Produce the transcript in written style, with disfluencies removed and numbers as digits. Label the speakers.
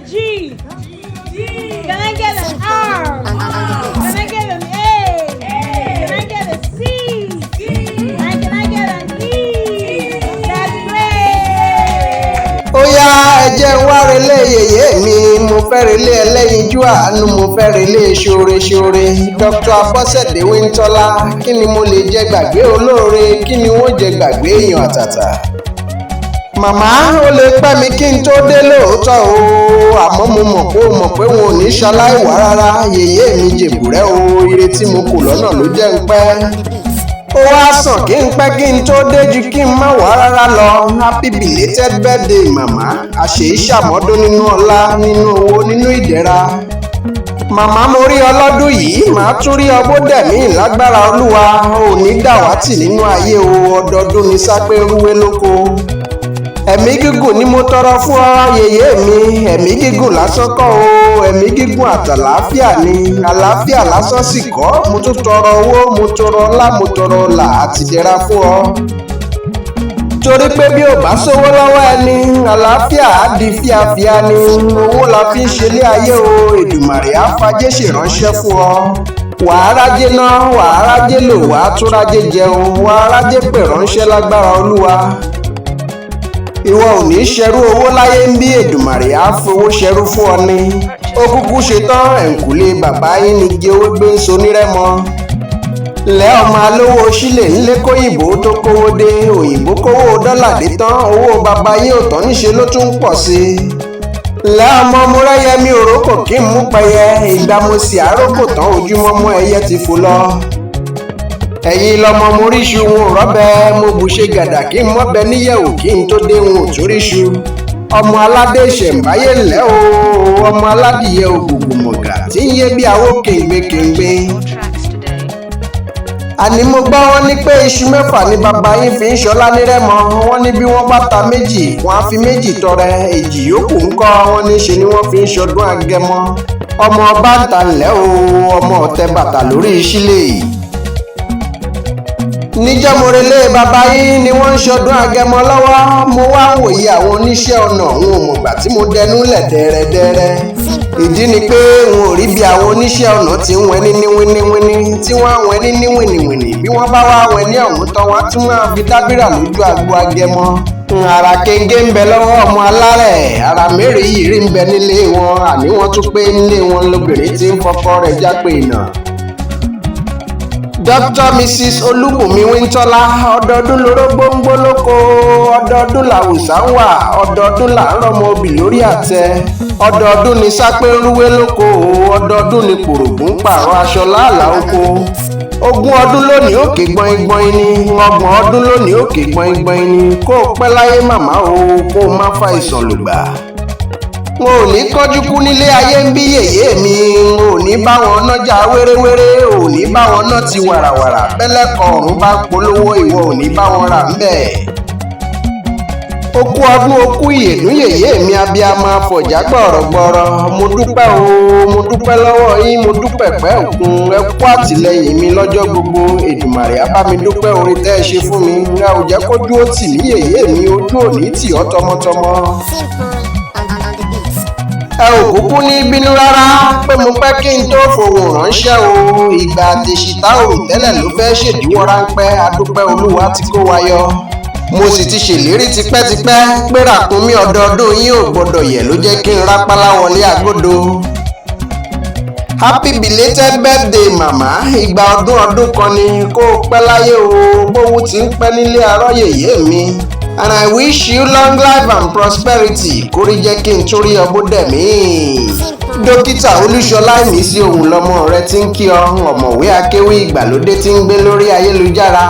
Speaker 1: G? Can I get an R? Can I get an A? Can I get a C? And can I get an E? That's great!
Speaker 2: Ó yá, ẹ jẹ́ n wá relé yèyé mi. Mo fẹ́ relé ẹlẹ́yinjú àánú, mo fẹ́ relé ṣoore-ṣoore, Dr. Abọ́sẹ̀dé Wíńtọ́lá. Kí ni mo lè jẹ gbàgbé olóore? Kí ni wọ́n jẹ gbàgbé èèyàn àtàtà? Màmá, ó lè pẹ́ mi kí n tó dé lóòótọ́ o, àmọ́ mo mọ̀ pé o mọ̀ pé wọn ò ní ṣaláì wá rárá. Yèyé mi jèbùrẹ́ o, ire tí mo kò lọ́nà ló jẹ́ ń pẹ́. Ó wá sàn kí n pẹ́ kí n tó dé ju kí n má wá rárá lọ. Happy belated birthday, màmá. Àṣèyí ṣàmọ́dún nínú ọlá, nínú owó, nínú ìdẹ̀ra. Màmá, mo rí ọlọ́dún yìí, màá tún rí ọbọ̀dẹ̀mí lágbára Olúwa. Ò ní dàwátì nínú ayé o. Ọdọọdún ní sápẹ́ rúwé lóko. Ẹ̀mí gígùn ni mo tọrọ fún ọ, yèyé mi. Ẹ̀mí gígùn lásán kọ́ o, ẹ̀mí gígùn àtàlàáfíà ni. Àlàáfíà lásán sì kọ́, mo tún tọrọ owó, mo tọrọ ọlá, mo tọrọ ọlà àtìdẹ̀ra fún ọ, torí pé bí ò bá sówó lọ́wọ́ ẹni, àlàáfíà á di fíafíà ni. Owó la fi ń ṣe ilé ayé o. Èdùmàrè á fajé ṣèránṣẹ́ fún ọ. Wàá rájé ná, wàá rájé lò, wàá tún rájé jẹun, wàá rájé pè ránṣẹ́ lágbára Olúwa. Ìwọ ò ní ṣerú owó láyé ń bí. Èdùmàrè á fowó ṣerú fún ọ ní. Ó kúkú ṣetán. Ẹ̀ǹkùlé bàbá yín ni igi owó gbé ń so nírẹ́mọ lẹ́. Ọmọ alówó sílẹ̀ ńlé kóyìnbó tó kówó dé, òyìnbó kówó dọ́là dé tán, owó bàbá yín ò tán, níṣe ló tún ń pọ̀ sí i. Lẹ́ ọmọ múrẹ́yẹmí òrókò kí n mú pẹyẹ ìgbà mo sì àrókò tán, ojúmọ́mọ́ ẹyẹ ti fò lọ. Ẹ̀yin lọmọ mo ríṣu wọn ò rọ́bẹ, mo bù ṣe gàdà kí n mọ́bẹ níyẹ̀wò kí n tó dé, wọn ò tún ríṣu. Ọmọ aládé ìṣẹ̀ǹbáyé ńlẹ́ o, ọmọ aládìyẹ ògùngùnmọ̀gà tí ń yé bí awó kéńgbékéńgbé.
Speaker 3: Tracks today.
Speaker 2: Àní mo gbọ́, wọ́n ní pé iṣu 6 ni bàbá yín fi ń ṣọlá ní Rẹ́mọ. Wọ́n ní bí wọ́n bá ta 2, wọ́n á fi 2 tọrẹ. 2 yòókù ńkọ́? Wọ́n ní ṣe ni wọ́n fi ń ṣọdún agẹmọ. Ọmọ ọba ń ta ńlẹ́ o, ọmọ ọ̀tẹ bàtà lórí sílẹ̀. Níjọ́ mo relé bàbá yín ni wọ́n ń ṣọdún agẹmọ lọ́wọ́. Mo wá ń wòye àwọn oníṣẹ́ ọnà, òun ò mọ̀gbà tí mo dẹnu lẹ̀ dẹ́rẹ́dẹ́rẹ́. Ìdí ni pé n ò rí bí àwọn oníṣẹ́ ọnà ti ń wẹni ní wíníwíní, tí wọ́n á wẹni ní wìnìwìnì. Bí wọ́n bá wá wẹni ọ̀hún tán, wọ́n á tún máa fi dábìrà lójú agbo agẹmọ. Ara kéńgé ń bẹ lọ́wọ́ ọmọ alárẹ̀, ara mẹ́rin yìí rí ń bẹ nílé wọn. Àní wọ́n tún pé nílé wọn lóbìnrin tí ń fọkọ rẹ̀ jápé ìnà. Dr. Mrs Olúbùnmi Wíńtọ́lá, ọdọọdún lórógbó ń gbó lóko, ọdọọdún làwùsá ń wà, ọdọọdún là ń rọmọ obì lórí àtẹ, ọdọọdún ni sápé ń rúwé lóko, ọdọọdún ni pòrògùn ń pààrọ̀ aṣọ láàlá oko. 20 ọdún lónìí, òkè gbọ̀ngbọ̀n ni. 30 ọdún lónìí, òkè gbọ̀ngbọ̀n ni. Kó o pẹ́ láyé, màmá o, kó o má fa ìsàn lògbà. Wọn ò ní kánjú kú nílé ayé ń bí, yèyé mi. Ò ní bá wọn nájà wéréwéré, ò ní bá wọn ná ti wàràwàrà. Bẹ́lẹ́kọ̀ ọ̀run bá polówó, ìwọ ò ní bá wọn rà ńbẹ̀. Okú ọdún, okú ìyèdún, yèyé mi abiyamọ afọ̀já gbọ̀rọ̀gbọ̀rọ̀. Mo dúpẹ́ o, mo dúpẹ́ lọ́wọ́ yín, mo dúpẹ́ pẹ́ òkun. Ẹ kú àtìlẹ́yìn mi lọ́jọ́ gbogbo. Èdùmàrè á bá mi dúpẹ́ oore tẹ́ ẹ ṣe fún mi. Ẹ ò jẹ́ kójú ó tì mí, yèyé mi. Ojú ò ní tì ọ́ tọmọtọmọ.
Speaker 4: Simple on the beat.
Speaker 2: Ẹ ò kúkú ní bínú rárá pé mo pẹ́ kí n tó fohùn ránṣẹ́ o. Ìgbà àtẹ̀síta òrùn tẹ́lẹ̀ ló fẹ́ ṣèdíwọ́ ráńpẹ́. Adúpẹ́, Olúwa tí kó wa yọ. Mo sì ti ṣèlérí tipẹ́tipẹ́ pé ràkúnmí ọdọọdún yín ò gbọ́dọ̀ yẹ̀, ló jẹ́ kí n rápálá wọlé àgọ́dọ̀. Happy belated birthday, màmá. Ìgbà ọdún ọdún kan ni. Kó o pẹ́ láyé o, bówú ti ń pẹ́ nílé arọ́, yèyé mi. And I wish you long life and prosperity. Kórí jẹ́ kí n tún rí ọbó dẹ̀mí. Dókítà Olúṣọlá Ìmísí òun lọmọ rẹ tí ń kí ọ, ọ̀mọ̀wé akéwì ìgbàlódé tí ń gbé lórí ayélujára.